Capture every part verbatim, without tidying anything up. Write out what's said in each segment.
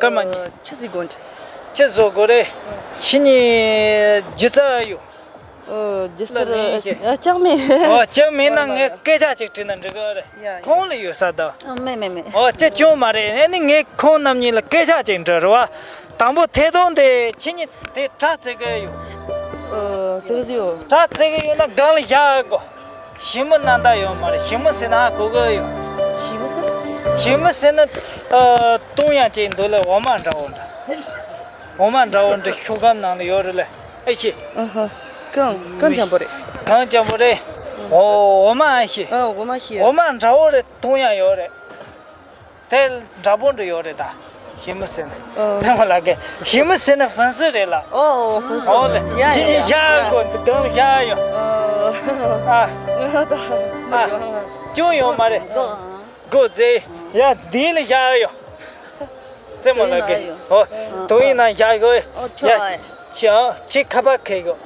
ཨ་མ་ཉི། ཆི་ཟིག་དགོས་འདྲི། ཆི་བཟོ་དགོས་རེད། ཁྱེད་གཉིས་སྒྱུ་རྩལ་ཡོད། ཨོ་རྒྱུ་རྩལ་ལ་ལས་ཤེས། ཨ་ལྕགས་མེད། ཨོ་ལྕགས་མེད་ན་ངས་སྐད་ཆ་ཅིག་དྲིས་ན་འགྲིག་གི་རེད། ཡ་ཡ། ཁོང་ལ་ཡོད་ས་ད། ཨ་མེད་མེད་མེད། ཨོ་ཅི་ཅུང་མ་རེད། ཨ་ནི་ངས་ཁོང་རྣམ་གཉིས་ལ་སྐད་ཆ་ཅིག་འདྲི་རེད་བ། དང་པོ་ཐད་གཏོང་དེ་ཁྱེད་གཉིས་དེ་གྲ་བཙལ་གི་ཡོད། ཨོ་བཙལ་གི་ཡོད། གྲ་བཙལ་གི་ཡོད་ན་སྒང་ལ་བཞག་དགོས། ཞི་མི་ནང་ད་ཡོད་མ་རེད། ཞི་མི་ཟེར་ན་ཧ་གོ་གི་ཡོད། ཞི་མི་ཟེར། ཞི་མི་ཟེར་ན་ཨ་བཏུང་ཡག་ཅིག་འདུག་ལ། འོ་མ་འདྲ་བོ་འདྲ། འོ་མ་འདྲ་བོ་འདྲ་ཤོག་སྒམ་ནང་ལ་ཡོད་རེད་ལ། ཨེ་ཤེས། ཨ་ཧ། གང་གང་འཇམ་པོ་རེད། གང་འཇམ་པོ་རེད། ཨོ་འོ་མ་ཨེ་ཤེས། ཨ་འོ་མ་ཤེས། འོ་མ་འདྲ་བོ་རེད། བཏུང་ཡག་ཡོད་རེད། དེ་འདྲ་པོ་འདྲ་ཡོད་རེད་ད། ཞི་མི་ཟེར་ན། ཨོ། ཚང་མ་ལ་གི་ཞི་མི་ཟེར་ན་ཧྥན་སི་རེད་ལ། ཨོ་ཧྥན་སི། ཨོ་ལེ། ཡ་ཁྱེད་ཡ་གཉིས་ཡ་བཞག་དགོས། འདི་སྒང་ལ་བཞག་ཡོད། ཨོ། ཨ། ད། ཨ། ཅུང་ཡོད་མ་རེད། གོ་ཨ། གོ་ཙེ། ཡ་འདི་ལ་བཞག་ཡོད། རྩེད་མོ་ལ་གི། ཨོ། དོ་ཡིན་ན་བཞག་ཡོད། ཨོ་ཁྱོད། ཡ་ཨ། ཁྱེད་ཁྱེད་ཁ་པར་ཁེ་ཡོད།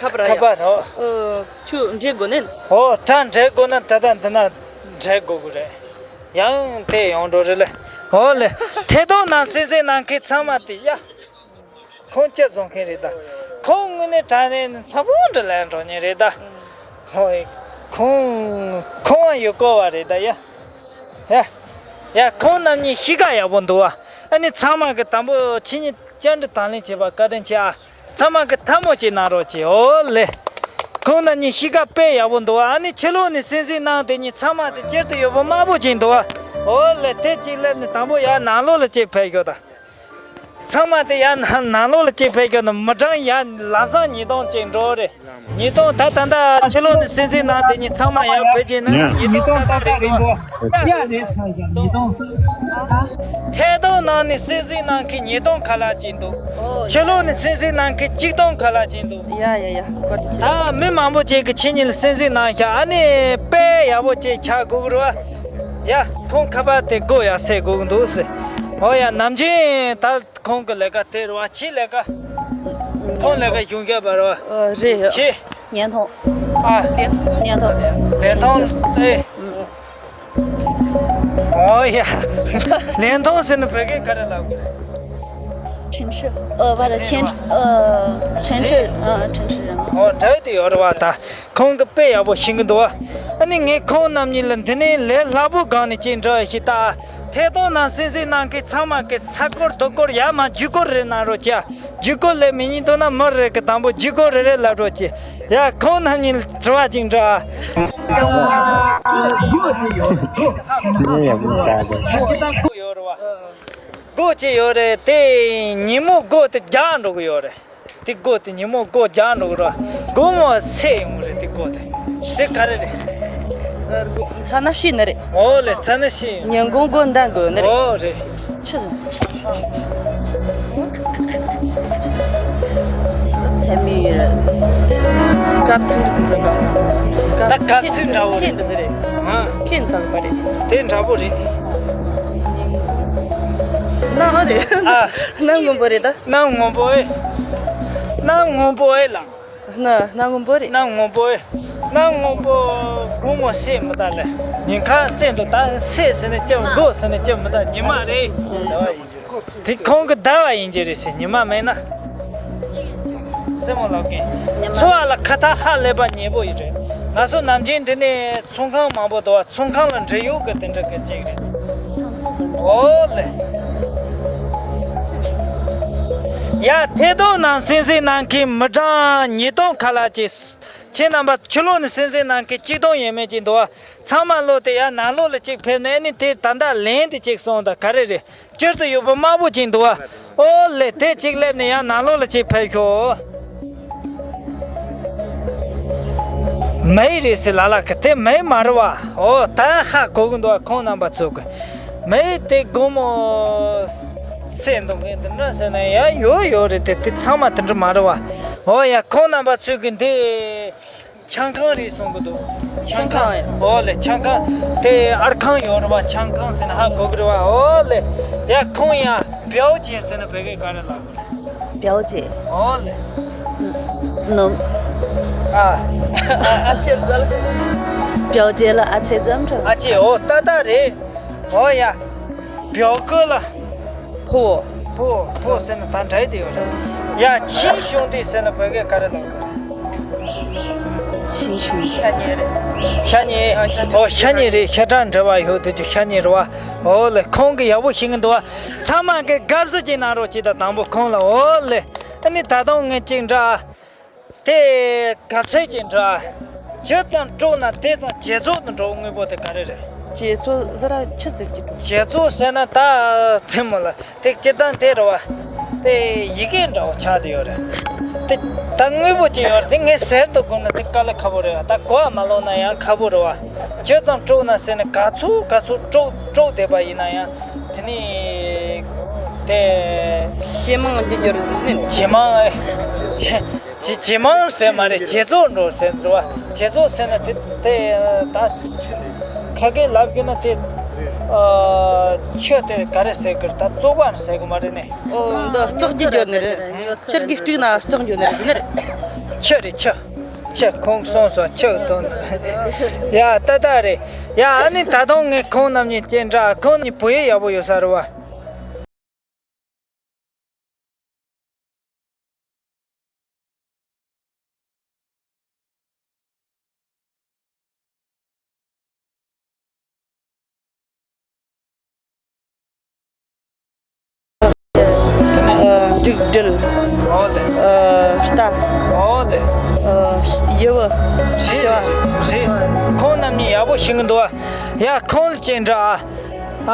ཁ་པར་ཡ། ཁ་པར་རོ། ཨོ་ཁྱོད་འབྲི་དགོས་ནས། ཨོ་གྲ་འབྲི་དགོས་ན་ད་ལྟ་འདི་ན་འབྲི་དགོས་གི་རེད། ཡང་དེ་ཡོང་འགྲོ་རེད་ལེ། ཨོ་ལེ། ཐད་གཏོང་ནང་གསན་གཟིགས་གནང་མཁན་ཚང་མ་དེ་ཡ། ཁོང་ཅི་བཟོ་མཁན་རེད་ད། ཁོང་དངོས་གནས་དྲང་གནས་ནི་ཚ་པོ་འདྲ་ལས་འགྲོ་མཁན་རེད་ད། ཧོ། ཁོང་ཁོང་ཡོད་སྐོར་བ་རེད་ད་ཡ། ཡ། ཡ་ཁོང་རྣམ་གཉིས་གཤིས་ཀ་ཡག་པོ་འདུག་བ། ཨ་ནི་ཚང་མ་གི་དང་པོ་ཁྱེད་གཉིས་བཅར་འདྲི་དང་ལེན་བྱེད་པ་བཀའ་དྲིན་ཆེ་ཨ། ཚང་མ་གི་ཐལ་མོ་ཅིག་གནང་རོགས་གྱིས། ཨོ་ལེ། ཁོང་རྣམ་གཉིས་གཤིས་ཀ་དཔེ་ཡག་པོ་འདུག་བ། ཨ་ནི་ཕྱི་ལོགས་ནས་གསན་གཟིགས་གནང་དེ་གཉིས་ཚང་མ་དེ་སྤྱིར་དུ་ཡོད་པོ་དམར་པོ་ཅིག་འདུག་བ། ཨོ་ལེ། དེ་གཅིག་སླེབས་ནས་དང་པོ་ཡར་ནང་ལོགས་ལ་གཅིག་ཕེབས་ཤོག་ད། ཚང་མ་དེ་ཡར་ནང་ནང་ལོགས་ལ་གཅིག་ཕེབས་ཤོག་ན་མི་གྲངས་ཡར་ལམ་སང་ཉིས་སྟོང་ཅིག་འགྲོ་རེད། ཉིས་སྟོང་ད་ད་ལྟ་ཕྱི་ལོགས་ནས་གསན་གཟིགས་གནང་དེ་གཉིས་ཚང་མ་ཡར་ཕེབས་ཀྱི་ན་ཉིས་སྟོང་ད་ད་རེད་འགྲོ། ཡ་རེད་ཚ་ཡ་ཉིས་སྟོང་། ཐད་གཏོང་ནང་ནས་གསན་གཟིགས་གནང་མཁན་ཉིས་སྟོང་ཁ་ལག་ཅིག་འདུག་ཨོ་ཕྱི་ལོགས་ནས་གསན་གཟིགས་གནང་མཁན་གཅིག་སྟོང་ཁ་ལག་ཅིག་འདུག་ཡ་ཡ་ཡ། བཀའ་དྲིན་ཆེ། ད་མི་མང་པོ་ཅིག་གིས་ཁྱེད་གཉིས་ལ་གསན་གཟིགས་གནང་ཤག་ཨ་ནི་དཔེ་ཡག་པོ་ཅིག་ཆགས་དགོས་ཀྱི་རེད་བ། ཡ་ཁོང་ཁ་པར་དེ་སྒོ་ཡར་སེར་དགོས་ཀྱི་འདུག་ཟེར། ཨོ་ཡ་ནམ་རྒྱུན་ད། ཁོང་གི་ལས་ཀ་དེ་རེད་བ། ཁྱེད་ལས་ཀ་ཁོང་ལས་ཀ་གཞུང་རྒྱབ་པ་རེད་བ། ཨ་རེད། ཁྱེད། བརྙན་ཐུང་། ཨ། བརྙན་ཐུང་། བརྙན་ཐུང་ཨེ། ཨོ་ཡ། བརྙན་ཐུང་ཟེར་ན་བོད་སྐད་ག་རེ་ལབ་དགོས་རེད། 电视。呃，不是，电视，呃，电视，啊，电视人物。 ཨོ་འདྲ་དེ་ཡོད་རེད་བ་ད། ཁོང་གི་དཔེ་ཡག་པོ་ཤེས་ཀྱི་འདུག་བ། ཨ་ནི་ངས་ཁོང་རྣམ་གཉིས་ལ་འདི་ནས་ལས་སླ་པོ་སྒང་ནས་ཅིག་འདྲི་བ་ཞིག་ལྟ། ཐད་གཏོང་ནང་གསན་གཟིགས་གནང་མཁན་ཚང་མ་གི་ས་སྐོར་རྡོ་སྐོར་ཡར་མར་རྒྱུག་སྐོར་རེ་གནང་རོགས་བྱ། རྒྱུག་སྐོར་ལས་མི་ཉན་འདུག་ན་མི་རེ་གི་དང་པོ་རྒྱུག་སྐོར་རེ་རེ་ལབ་རོགས་བྱེད། ཡ་ཁོང་རྣམ་གཉིས་ལ་དྲི་བ་ཅིག་འདྲི་ཨ། ཡ་ཡ་མི་ལྟ་དང་། ཡོད་རེད་བ། སྒོ་ཅིག་ཡོད་རེད་དེ། ཉིན་མོ་སྒོ་དེ་རྒྱག་འགྲོ་གི་ཡོད་རེད། དེ་སྒོ་དེ་ཉིན་མོ་སྒོ་རྒྱག་འགྲོ་གི་རེད། དགོང་མོ་སེ་ཡོང་གི་རེད་དེ་སྒོ་དེ། དེ་ག་རེ་རེད། ཨ་སྒོ་ཚ་ན་ཤི་ནི་རེད། ཨོ་ལེ་ཚ་ན་ཤི་ཡོང་། ཉིན་གུང་སྒོ་འདང་དགོས་ནི་རེད། ཨོ་རེད། ཆི་ཟིག་ཚད་མེད་ཡོད་རེད། སྐབས་ཚིག་འདི་ཚོ་འདྲ་ག་ད་སྐབས་ཚིག་འདྲ་བོ་རེད། ཁྱེད་འདི་ཚོ་རེད། ཨ། ཁྱེད་འཚམ་པ་རེད། དེ་འདྲ་པོ་རེད། ནང་རེད། ཨ། གནམ་སྔོན་པོ་རེད་ད། གནམ་སྔོན་པོ་ཨེ། གནམ་སྔོན་པོ་ཨེ་ལགས། གནམ་གནམ་སྔོན་པོ་རེད། གནམ་སྔོན་པོ་ཨེ། གནམ་སྔོན་པོ་དགོང་མོ་སེ་མི་ད་ལེ། ཉིན་ཁ་སེ་འདུག་ད་སེ་ཟེར་ནས་ཅི་སྒོ་ཟེར་ནས་ཅི་མི་ད་ཉི་མ་རེད། དེ་ཁོང་གི་ཟླ་བ་ཡིན་གྱི་རེད་ཟེར། ཉི་མ་མེད་ན། རྩེད་མོ་ལབ་མཁན། ཉི་མ། འཚོ་བ་ལ་ཁ་ཐག་ཧ་ལས་པ་ཉེ་པོ་ཡིན་རེད། ང་ཚོ་ནམ་རྒྱུན་འདི་ནས་ཚོང་ཁང་མང་པོ་འདུག་བ། ཚོང་ཁང་ལ་འབྲེལ་ཡོད་ཀྱི་དེ་འདྲ་གི་ཅིག་རེད། ཚོང་ཁང་དུ། ཨོ་ལེ། ཡ་ཐད་གཏོང་ནང་གསན་གཟིགས་གནང་མཁན་མི་གྲངས་ཉིས་སྟོང་ཁ་ལག་ཅིག་ཁྱེད་རྣམ་པ་ཕྱི་ལོགས་ནས་གསན་གཟིགས་གནང་མཁན་གཅིག་སྟོང་ཡས་མས་ཅིག་འདུག་བ། ཚང་མ་ལོག་སྟེ་ཡར་ནང་ལོགས་ལ་གཅིག་ཕེབས་ནས་ནི་དེ་ད་ལྟ་ལན་དེ་གཅིག་སོང་ད་ག་རེ་རེད། སྤྱིར་དུ་ཡོད་པོ་དམར་པོ་ཅིག་འདུག་བ། ཨོ་ལེ་དེ་གཅིག་སླེབས་ནས་ཡར་ནང་ལོགས་ལ་གཅིག་ཕེབས་ཤོག་མེད་རེད་ཟེར་ལ་ལ་གི་དེ་མེད་མ་རེད་བ། ཨོ་ད་ཧ་གོ་གི་འདུག་བ། ཁོང་རྣམ་པ་ཚོ་གི་མེད་དེ་དགོང་མོ་སེ་འདུག་གི་འདི་འདྲ་ཟེར་ན་ཡ་ཡོད་ཡོད་རེད་དེ། དེ་ཚང་མ་དེ་འདྲ་མ་རེད་བ། ཨོ་ཡ་ཁོང་རྣམ་པ་ཚོ་གི་འདི། ཆང་ཁང་རེད་གསུང་གི་འདུག་ཆང་ཁང་། ཆང་ཁང་། ཨོ་ལེ་ཆང་ཁང་། དེ་ཨར་ཁང་ཡོད་རེད་བ། ཆང་ཁང་ཟེར་ན་ཧ་གོ་གི་རེད་བ། ཨོ་ལེ། ཡ་ཁོང་ཡ་表姐ཟེར་ན་བོད་སྐད་ག་རེ་ལབ་དགོས་རེད། 表姐。 ཨོ་ལེ། ནམ། ཨ། ཨ་ཅེ་ཟེར། 表姐ལ་ཨ་ཅེ་ཙམ་འདྲ། ཨ་ཅེ། ཨོ་ཏག་ཏག་རེད། ཨོ་ཡ། 表哥ལ། ཕོ། ཕོ། ཕོ་ཟེར་ན་ད་འདྲ་དེ་ཡོད་རེད། ཡ། ཆིང་ཤུང་དེ་ཟེར་ན་བོད་སྐད་ག་རེ་ལབ་དགོས་རེད། ཆིང་ཤུང་། ཤ་ཉེ་རེད། ཤ་ཉེ། ཨ། ཤ་ཉེ། ཨོ། ཤ་ཉེ་རེད། ཤ་ཁྲག་འདྲ་བ་ཡོད་དུས་ཀྱི་ཤ་ཉེ་རེད་བ། ཨོ་ལེ། ཁོང་གིས་ཡག་པོ་ཤེས་ཀྱི་འདུག་བ། ཚང་མ་གིས་དགའ་བསུ་ཅིག་གནང་རོགས་གྱིས་ད། དང་པོ་ཁོང་ལ། ཨོ་ལེ། ཨ་ནི་ད་དུང་ངས་ཅིག་འདྲ། དེ་ག་ཚད་ཅིག་འདྲ། ཇི་ཙམ་དཀྲུགས་ན་དེ་ཙམ་ཇེ་བཙོག་ཏུ་འགྲོ། དངོས་པོ་དེ་ག་རེ་རེད། ཇེ་བཙོག་ཟེར་ར་ཆི་ཟེར་གྱི་འགྲོ། ཇེ་བཙོག་ཟེར་ན་ད་མཚན་མོ་ལ་དེ་སྤྱིར་བཏང་དེ་རེད་བ། དེ་ཡི་གེ་འདྲ་བོ་ཆགས་བསྡད་ཡོད་རེད། དེ་ད་དངོས་པོ་ཅིག་ཡོད་རེད། དེ་ངས་ཟེར་དུ་དགོས་ན་དེ་དཀའ་ལས་ཁག་པོ་རེད་བ། ད་གོ་བ་མ་ལོན་ན་ཡང་ཁག་པོ་རེད་བ། ཇི་ཙམ་དཀྲུགས་ན་ཟེར་ནས་ག་ཚོད་ག་ཚོད་དཀྲུགས་དཀྲུགས་བསྡད་པ་ཡིན་ན་ཡང་། དེ་ནི་དེ་ཇེ་མང་ཇེ་མགྱོགས་རེད་ཟེར་ནས། ཇེ་མང་ཨེ། ཇེ་ཇེ་ཇེ་མང་ཟེར་མ་རེད། ཇེ་བཙོག་འགྲོ་ཟེར་འགྲོ་བ། ཇེ་བཙོག་ཟེར་ན་དེ་དེ་ད་ཁ་སྐད་ལབ་རྒྱུ་ན་དེ། ཨ། ཆོས་དེ་ག་རེ་ཟེར་གི་རེད། ད་བཙོག་པ་ཟེར་གི་མ་རེད་ནི། ཨོ། འདི་བཙོག་རྒྱུ་འགྱོ་ནི་རེད། ཆུ་རྒྱུ་དཀྲུགས་ན་བཙོག་འགྱོ་ནི་རེད་ཟེར་ནི་རེད། ཆུ་རེད་ཆུ། ཆུ། ཁོང་གསུངས་སོང་། ཆུ་བཙོག་ནི་རེད། ཡ། ཏག་ཏག་རེད། ཡ། ཨ་ནི་ད་དུང་ངས་ཁོང་རྣམ་གཉིས་ཅིག་འདྲ། ཁོང་གཉིས་བོད་ཡིག་ཡག་པོ་ཡོད་ས་རེད་བ། ཨ། འབྲུག་སྒྲིལ། ཨོ་ལེ། ཨ། རྟ། ཨོ་ལེ། ཨ། ཡུ་བུ། རེད། ཞི་བ། རེད། ཁོང་རྣམ་གཉིས་ཡག་པོ་ཤེས་ཀྱི་འདུག་བ། ཡ། ཁོང་ལ་ཅིག་འདྲ།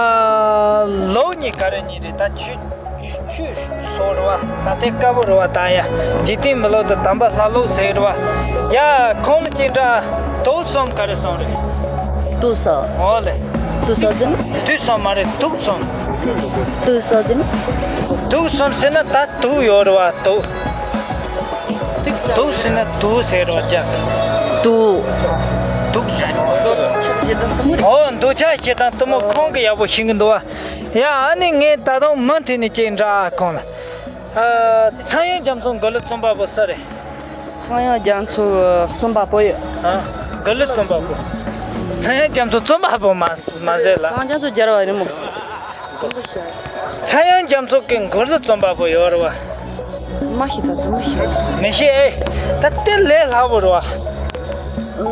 ཨ། ལོ་གཉིས་ག་རེ་གཉིས་རེད། ད་ཆུ་ཆུ་སོ་རེད་བ། ད་དེ་དཀར་པོ་རེད་བ། ད་ཡ། འཇིག་རྟེན་མི་ལོ་དང་དམ་པ་ལྷ་ལོ་ཟེར་རེད་བ། ཡ། ཁོང་ལ་ཅིག་འདྲ། དུག་གསུམ་ག་རེ་གསུམ་རེད། དུག་གསུམ། ཨོ་ལེ། དུག་གསུམ་ཟེར་ན། དུག་གསུམ་མ་རེད། དུག་གསུམ། དུག་གསུམ་ཟེར་ན། དུག་གསུམ་ཟེར་ན་ད་དུག་ཡོད་རེད་བ། དུག་དུག་ཟེར་ན་དུག་ཟེར་རེད་བ། ཅག་དུག་དུག་གསུམ། ཨོ། འདོད་ཆགས་ཞེ་སྡང་གཏི་མུག་ཁོང་གིས་ཡག་པོ་ཤེས་ཀྱི་འདུག་བ། ཡ། ཨ་ནི་ངས་ད་དུང་མུ་མཐུད་ནས་ཅིག་འདྲ་ཁོང་ལ། ཨ། ཚངས་དབྱངས་རྒྱ་མཚོ་མགུར་གླུ་རྩོམ་པ་པོ་སུ་རེད། ཚངས་དབྱངས་རྒྱ་མཚོ་རྩོམ་པ་པོ་ཡོད། ཨ། མགུར་གླུ་རྩོམ་པ་པོ། ཚངས་དབྱངས་རྒྱ་མཚོ་རྩོམ་པ་པོ་མ་མ་ཟེར་ལ། ཚངས་དབྱངས་རྒྱ་མཚོ་རྒྱལ་བ་རིན་མོ། ཚངས་དབྱངས་རྒྱ་མཚོ་གི་མགུར་གླུ་རྩོམ་པ་པོ་ཡོད་རེད་བ། མ་ཤེས། ད་དུང་མ་ཤེས། མི་ཤེས་ཨེ། ད་དེ་ལས་སླ་པོ་རེད་བ།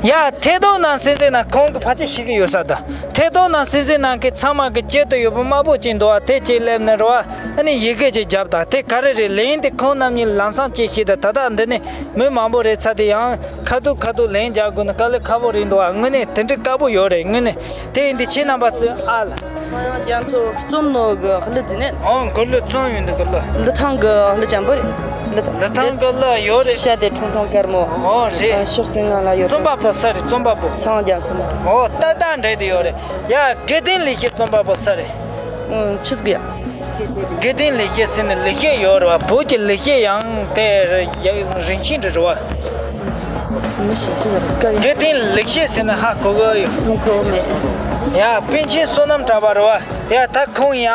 ཡ། ཐད་གཏོང་ནང་གསན་གཟིགས་གནང་། ཁོང་གིས་ཕལ་ཆེར་ཤེས་ཀྱི་ཡོད་ས་ད། ཐད་གཏོང་ནང་གསན་གཟིགས་གནང་མཁན་ཚང་མ་གི་དཀྱིལ་དུ་ཡོད་པ་དམར་པོ་ཅིག་འདུག་བ། དེ་ཅིག་སླེབས་ནས་རེད་བ། ཨ་ནི་ཡི་གེ་ཅིག་རྒྱབ་དང་། དེ་ག་རེ་རེད། ལན་དེ་ཁོང་རྣམ་གཉིས་ལམ་སང་ཅིག་ཤེས་དང་། ད་ལྟ་འདི་ནས་མི་མང་པོ་རེད་ཚར་དེ། ཡང་ཁ་ཐུག་ཁ་ཐུག་ལན་རྒྱག་དགོས་ན་དཀའ་ལས་ཁག་པོ་རེད་འདུག་བ། དངོས་གནས་དེ་འདྲའི་དཀའ་པོ་ཡོད་རེད། དངོས་གནས་དེ་ཡིན་དུས་ཁྱེད་རྣམ་པ་ཚོས། ཨ་ལ། ཚངས་དབྱངས་རྒྱ་མཚོ་རྩོམ་ནོ་གི་གླུ་འདི་ནས། ཨང་། མགུར་གླུ་རྩོམ་ཡོད་འདུག་གི་གླུ། ལི་ཐང་གི་གླུ་ཅན་པོ་རེད། ལི་ཐང་། ལི་ཐང་གི་གླུ་ཡོད་རེད། ཤ་དེ་ཁྲུང་ཁྲུང་དཀར་མོ། ཨོ་རེད། ཕྱོགས་ཙིང་ང་ལ་ཡོད། རྩོམ་པ་པོ་སུ་རེད། རྩོམ་པ་པོ། ཚངས་དབྱངས་རྒྱ་མཚོ་མ་རེད། ཨོ། ཏག་ཏག་འགྲིག་དེ་ཡོད་རེད། ཡ། དགེ་ལྡན་ལེགས་བཤད་རྩོམ་པ་པོ་སུ་རེད། ཨང་། ཆི་ཟིག་ཡ། དགེ་ལྡན་ལེགས་བཤད་ཟེར་ནས་ལེགས་བཤད་ཡོད་རེད་བ། བོད་ཀྱི་ལེགས་བཤད་ཡང་དེ་རིན་ཆེན་རེད་བ། མི་ཤེས་ཤེས་རེད། དགེ་ལྡན་ལེགས་བཤད་ཟེར་ནས་ཧ་གོ་གི་ཡོད། གོ་མེད། ཡ། པཎ་ཆེན་བསོད་ནམས་གྲགས་པ་རེད་བ། ཡ། ད་ཁོང་ཡ།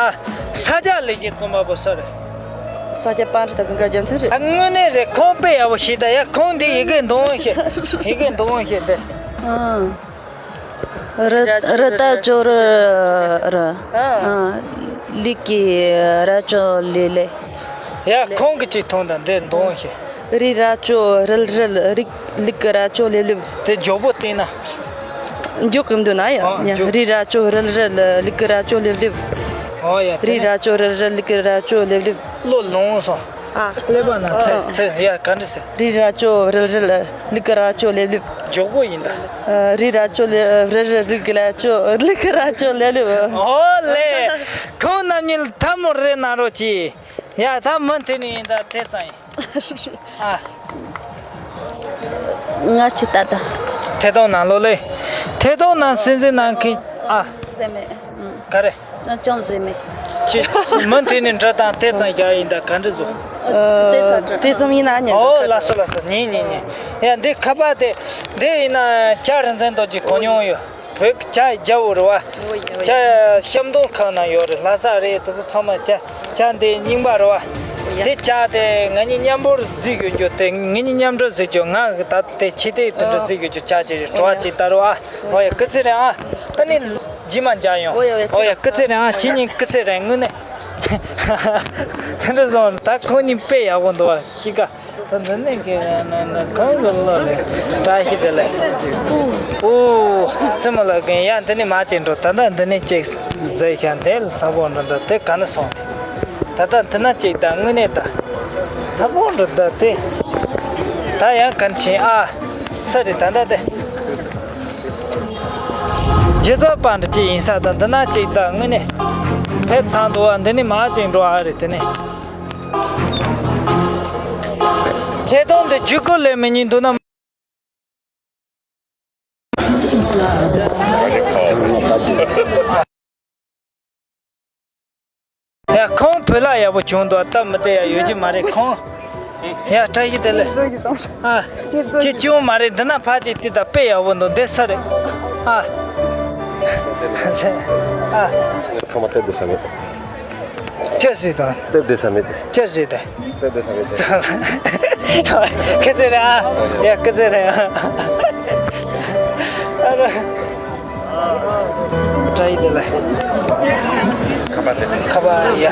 ས་སྐྱ་ལེགས་བཤད་རྩོམ་པ་པོ་སུ་རེད། ས་སྐྱ་པཎྜི་ཏ་ཀུན་དགའ་རྒྱལ་མཚན་རེད། ཨ། དངོས་གནས་རེད། ཁོང་དཔེ་ཡག་པོ་ཤེས་ད། ཡ། ཁོང་འདི་ཡི་གེ་འདོན་ཤེས། ཡི་གེ་འདོན་ཤེས་ཏེ། ཨང་། རི་རི་ད་ཅོ་རི་རི། ཨ། ལིག་གི་ར་ཅོ་ལི་ལི། ཡ། ཁོང་གི་ཅིག་ཐོང་དང་འདི་འདོན་ཤེས། རི་ར་ཅོ་རི་རི་རི། ལིག་གི་ར་ཅོ་ལི་ལི། དེ་མགྱོགས་པོ་བཏང་ན། མགྱོགས་གི་འདུག་ན་ཡ། ཨ། མགྱོགས། རི་ར་ཅོ་རི་རི་རི། ལིག་གི་ར་ཅོ་ལི་ལི། ཨོ་ཡ། དེ་རི་ནས་ར་ཅོ་རི་རི་རི། ལིག་གི་ར་ཅོ་ལི་ལི། བློ་ལོངས་སོང་། ཨ། ཀླད་པ་ན་ཚེ་ཨ། ཚེ་ཡ་ག་འདྲ་ཟེར། རི་ར་ཅོ་རི་རི་རི། ལིག་གི་ར་ཅོ་ལི་ལི། མགྱོགས་པོ་ཡིན་ད། ཨ། རི་ར་ཅོ་ལི་རི་རི། ལིག་གི་ར་ཅོ་ལིག་གི་ར་ཅོ་ལི་ལི། ཨོ་ལེ། ཁོང་རྣམ་གཉིས་ལ་ཐལ་མོ་རེ་གནང་རོགས་གྱིས། ཡ། ད་མུ་མཐུད་ནས་ཡིན་ད། དེ་ཙམ་ཡིན། ཨ། ང་ཅི་ལྟ་ད། ཐད་གཏོང་ནང་ལོགས་ལས། ཐད་གཏོང་ནང་གསན་གཟིགས་གནང་མཁན། ཨ། ཟེར་མེད། ཨང་། ག་རེ། ང་ཅུང་ཟེར་མེད། ཅི། མུ་མཐུད་ནས་འདྲི་དང་དེ་ཙམ་བཞག་ཡིན་ད། ག་འདྲ་བཟོ། ཨ། དེ་ཙམ་འདྲི། དེ་ཙམ་ཡིན་ན་ཉན། ཨོ། ལགས་སོ་ལགས་སོ། ཉན་ཉན་ཉན། ཡ། འདི་ཁ་པར་དེ། འདི་ཡིན་ན་ཇ་རིན་ཆེན་རྡོ་རྗེ་གོ་མྱོང་ཡོད། བོད་ཇ་རྒྱ་བོ་རེད་བ། ཇ་བཤམས་སྟོན་ཁང་ནང་ཡོད་རེད། ལྷ་ས་རེད། དེ་ཚོ་ཚང་མ་ཇ། ཇ་འདི་རྙིང་པ་རེད་བ། འདི་ཇ་དེ་ང་གཉིས་མཉམ་པོར་གཟིགས་ཡོད་རྒྱུ་དེ། ང་གཉིས་མཉམ་འགྲོ་གཟིགས་རྒྱུ། ང་གི་ད་དེ་ཕྱི་དེ་དེ་འདྲ་གཟིགས་ཡོད་རྒྱུ། ཇ་ཅིག་རེད། བྲོ་བ་ཅིག་ལྟ་རོགས་ཨ། ཨོ་ཡ། སྐུ་ཚེ་རིང་ཨ། ཨ་ནི། རྗེས་མ་མཇལ་ཡོང་། ཨོ་ཡ་ཨོ་ཡ། སྐུ་ཚེ་རིང་། ཨ། ཁྱེད་གཉིས་སྐུ་ཚེ་རིང་། དངོས་གནས། དེ་འདྲ་སོང་། ད་ཁོང་གཉིས་དཔེ་ཡག་པོ་འདུག་པ། གཤིས་ཀ། ད་འདི་ནས་ཀྱི་ན་ན་གང་གི་བློ་ལས། བཀྲ་ཤིས་བདེ་ལེགས། ཨོ། རྩེད་མོ་ལ་གན་ཡ། འདི་ནས་མ་ཅིག་འགྲོ། ད་ལྟ་འདི་ནས་ཅིག་ཟེར་ཤག་འདི་ལ་ཚ་པོ་འགྲོ། འདི་དེ་ག་ནས་སོང་། ད་ལྟ་འདི་ན་ཅིག་ད་དངོས་གནས་ད་ཚ་པོ་འགྲོ། ད་དེ་ད་ཡང་གན་ཕྱིན། ཨ། ས་རེད། ད་ལྟ་དེ། རྗེ་ཙོ་པཎ་གྱི་ཡིན་ས་དང་འདི་ན་ཅིག་ད་དངོས་གནས་ཕེབས་ཚར་འདུག་པ། འདི་ནས་མ་ཅིག་འགྲོ། ཨ་རེད། དེ་ནས་ཐད་གཏོང་དེ་བརྒྱུད་སྐུར་ལེན་མི་ཉན་འདུག་ན། ཡ། ཁོང་བོད་ལྭ་ཡག་པོ་བྱུང་འདུག། སྟབས་མི་བདེ་ཡ་ཡོད་ཀྱི་མ་རེད་ཁོང་། ཡ། བཀྲ་ཤིས་བདེ་ལེགས། ཨ། ཁྱེད་ཅུང་མ་རེད། འདི་ན་ཕ་ཅིག་དེ་ད་དཔེ་ཡག་པོ་འདུག། འདི་ས་རེད། ཨ། ཨ། ཁ་མ་བལྟས་འདུག་ས་མེད། ཅི་ཟེར་དང་། བལྟས་འདུག་ས་མེད་དེ། ཅི་ཟེར་དང་། བལྟས་འདུག་ས་མེད་དེ། ཁྱེད་ཚེ་རེད། ཨ། ཡ། ཁྱེད་ཚེ་རེད། ཨ། ཨ། བཀྲ་ཤིས་བདེ་ལེགས། ཁ་པར་དེ། ཁ་པར་ཡ།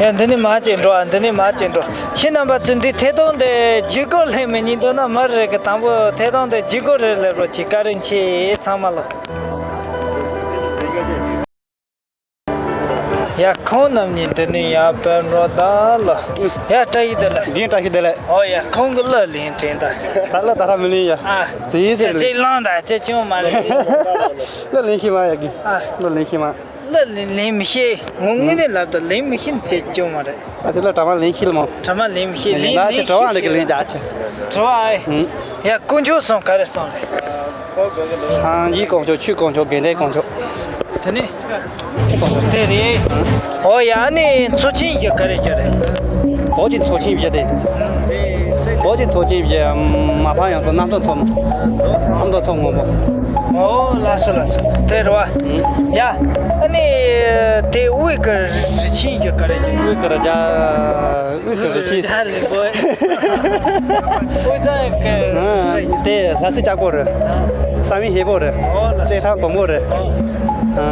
ཡ། འདི་ནས་མ་ཅིག་འགྲོ། ཨ། འདི་ནས་མ་ཅིག་འགྲོ། ཁྱེད་རྣམ་པ་ཚོས་འདི་ཐད་གཏོང་དེ་བརྒྱུད་སྐུར་ལེན་མི་ཉན་འདུག་ན། མ་རེད་གི། དང་པོ་ཐད་གཏོང་དེ་བརྒྱུད་སྐུར་རེ་ལེན་རོགས་གྱིས། བཀའ་དྲིན་ཆེ། ཚང་མ་ལ། ཡ། ཁོང་རྣམ་གཉིས་འདི་ནས་ཡར་ཕེབས་རོགས་ད་ལོ། ཡ། བཀྲ་ཤིས་བདེ་ལེགས། རྒན་བཀྲ་ཤིས་བདེ་ལེགས། ཨོ་ཡ། ཁོང་གི་གླུ་ལེན་དྲན་ད། ད་གླུ་ད་ར་མི་ལེན་ཡ། ཨ། ཙི་ཟེར་ལེ། ཅིག་ལང་ད་ཅི་ཅུང་མ་རེད། གླུ་ལེན་ཤེས་མ་ཡ་གི། ཨ། གླུ་ལེན་ཤེས་མ། གླུ་ལེན་ལེན་མི་ཤེས། ངོ་དངོས་གནས་ལབ་ད་ལེན་མི་ཤེས་ཅི་ཅུང་མ་རེད། ཨ་ཅེ་ལ་དྲ་མ་ལེན་ཤེས་ལ་མོ། དྲ་མ་ལེན་མི་ཤེས། ལེན་ལེན་ལ་ཅེ་དྲ་བ་ལེ་གི་ལེན་རྒྱ་ཆེ། དྲ་བ་ཨེ། ཡ། དཀོན་མཆོག་གསུམ་ག་རེ་གསུམ་རེད། སངས་རྒྱས་དཀོན་མཆོག་ཆོས་དཀོན་མཆོག་དགེ་འདུན་དཀོན་མཆོག་དེ་ནི། དེ་རེད། ཨོ་ཡ། ཨ་ནི་ཚོགས་ཆེན་བཞི་ག་རེ་བཞི་རེད། བོད་ཀྱི་ཚོགས་ཆེན་བཞི་དེ། བོད་ཀྱི་ཚོགས་ཆེན་བཞི། མ་ཕམ་ཡང་ཚོགས། རྣམ་རྟོག་ཚོགས། ཨ་མདོ་ཚོགས་སྔོན་པོ། ཨོ། ལགས་སོ་ལགས་སོ། དེ་རེད་པ། ཡ། ཨ་ནི་དེ་དབུས་ཀྱི་རི་ཆེན་བཞི་ག་རེ་བཞི། དབུས་ཀྱི་རི་རྒྱ། དབུས་ཀྱི་རི་ཆེན། རྒྱ་ལེན་པོ། དབུས་གཙང་གི། ཨ། དེ་ལྷ་སའི་ལྕགས་པོ་རེད། ཨ། བསམ་ཡས་ཧས་པོ་རེད། ཨོ་ལགས། རྩེད་ཐང་དགོན་པོ་རེད། ཨོ། ཨ།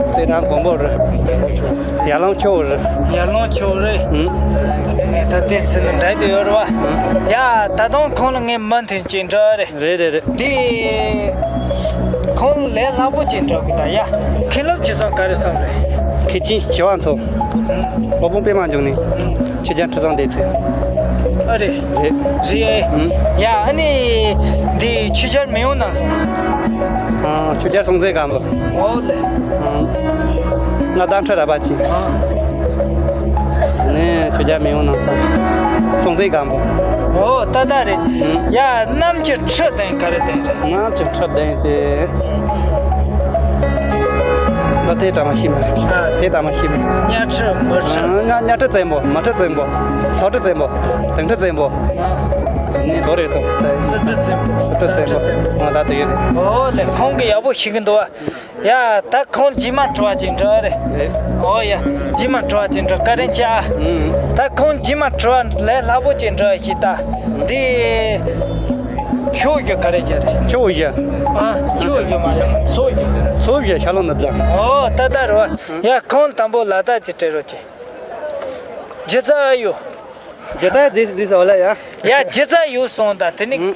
རྩེད་ཐང་དགོན་པོ་རེད། ཡར་ཀླུང་ཆུ་བོ་རེད། ཡར་ཀླུང་ཆུ་བོ་རེད། ཨུམ། ད་དེ་ཟེར་ན་འདྲ་དུ་ཡོད་རེད་པ། ཨུམ། ཡ། ད་དུང་ཁོང་ལ་ངས་མུ་མཐུད་ཅིག་འདྲི་རེད། རེད་རེད་རེད། དེ། ཁོང་ལས་སླ་པོ་ཅིག་འགྲོ་གི། ད་ཡ། མཁན་སློབ་ཅི་གསུང་ག་རེ་གསུང་རེད། མཁན་ཆེན་ཞི་བ་འཚོ། སློབ་དཔོན་པད་མ་འབྱུང་གནས། ཆོས་རྒྱལ་ཁྲི་སྲོང་ལྡེ་བཙན། ཨ་རེད། རེད། རེད་ཨེ། ཡ། ཨ་ནི་འདི་ཆོས་རྒྱལ་མེས་དབོན་རྣམ་གསུམ། ཨ། ཆོས་རྒྱལ་སྲོང་བཙན་སྒམ་པོ། ཨོ་ལེ། ཨ། མངའ་བདག་ཁྲི་རལ་པ་ཆེན། ཨ། ནས་ཆོས་རྒྱལ་མེས་དབོན་རྣམ་གསུམ། སྲོང་བཙན་སྒམ་པོ། ཨོ། ད་ད་རེད། ཨ། ཡ། གནམ་གྱི་ཁྲི་དང་ག་རེ་དང་རེད། གནམ་གྱི་ཁྲི་དང་དེ། ད་དེ་ད་མ་ཤེས་མ་རེད། ཨ། དེ་ད་མ་ཤེས་མ་རེད། གཉའ་ཁྲི་མུ་ཁྲི། ཨ། གཉའ་གཉའ་ཁྲི་བཙན་པོ། མུ་ཁྲི་བཙན་པོ། སོ་ཁྲི་བཙན་པོ། དུང་ཁྲི་བཙན་པོ། ཨ། དེ་ནས་དོ་རེད་དོ། སོ་ཁྲི་བཙན་པོ། སོ་ཁྲི་བཙན་པོ། ཨ། ད་དེ་ག་རེད། ཨོ་ལེ། ཁོང་གིས་ཡག་པོ་ཤེས་ཀྱི་འདུག་པ། ཡ། ད་ཁོང་རྗེས་མ་དྲི་བ་ཅིག་འདྲི་རེད། རེད། ཨོ་ཡ། རྗེས་མ་དྲི་བ་ཅིག་འདྲི། བཀའ་དྲིན་ཆེ་ཨ། ཨུམ། ད་ཁོང་རྗེས་མ་དྲི་བ་ལས་སླ་པོ་ཅིག་འདྲི་ཞིག་ད། འདི། ཆུ་བོ་བཞི་ག་རེ་བཞི་རེད། ཆུ་བོ་བཞི། ཨ། ཆུ་བོ་བཞི་མ་རེད། མཚོ་བཞི། མཚོ་བཞི་ཤར་ལྷོ་ནུབ་བྱང་། ཨོ། ད་ད་རེད་པ། ཡ། ཁོང་དང་པོ་ལ་ད་ཅིག་དྲི་རོགས་གྱིས། སྒྱུ་རྩལ་ཡོད། སྒྱུ་རྩལ་རྫིས་རྫིས་ཟེར་བ་ལ་ཡ། ཡ། སྒྱུ་རྩལ་ཡོད་གསུངས་ད། དེ་ནི། ཨུམ།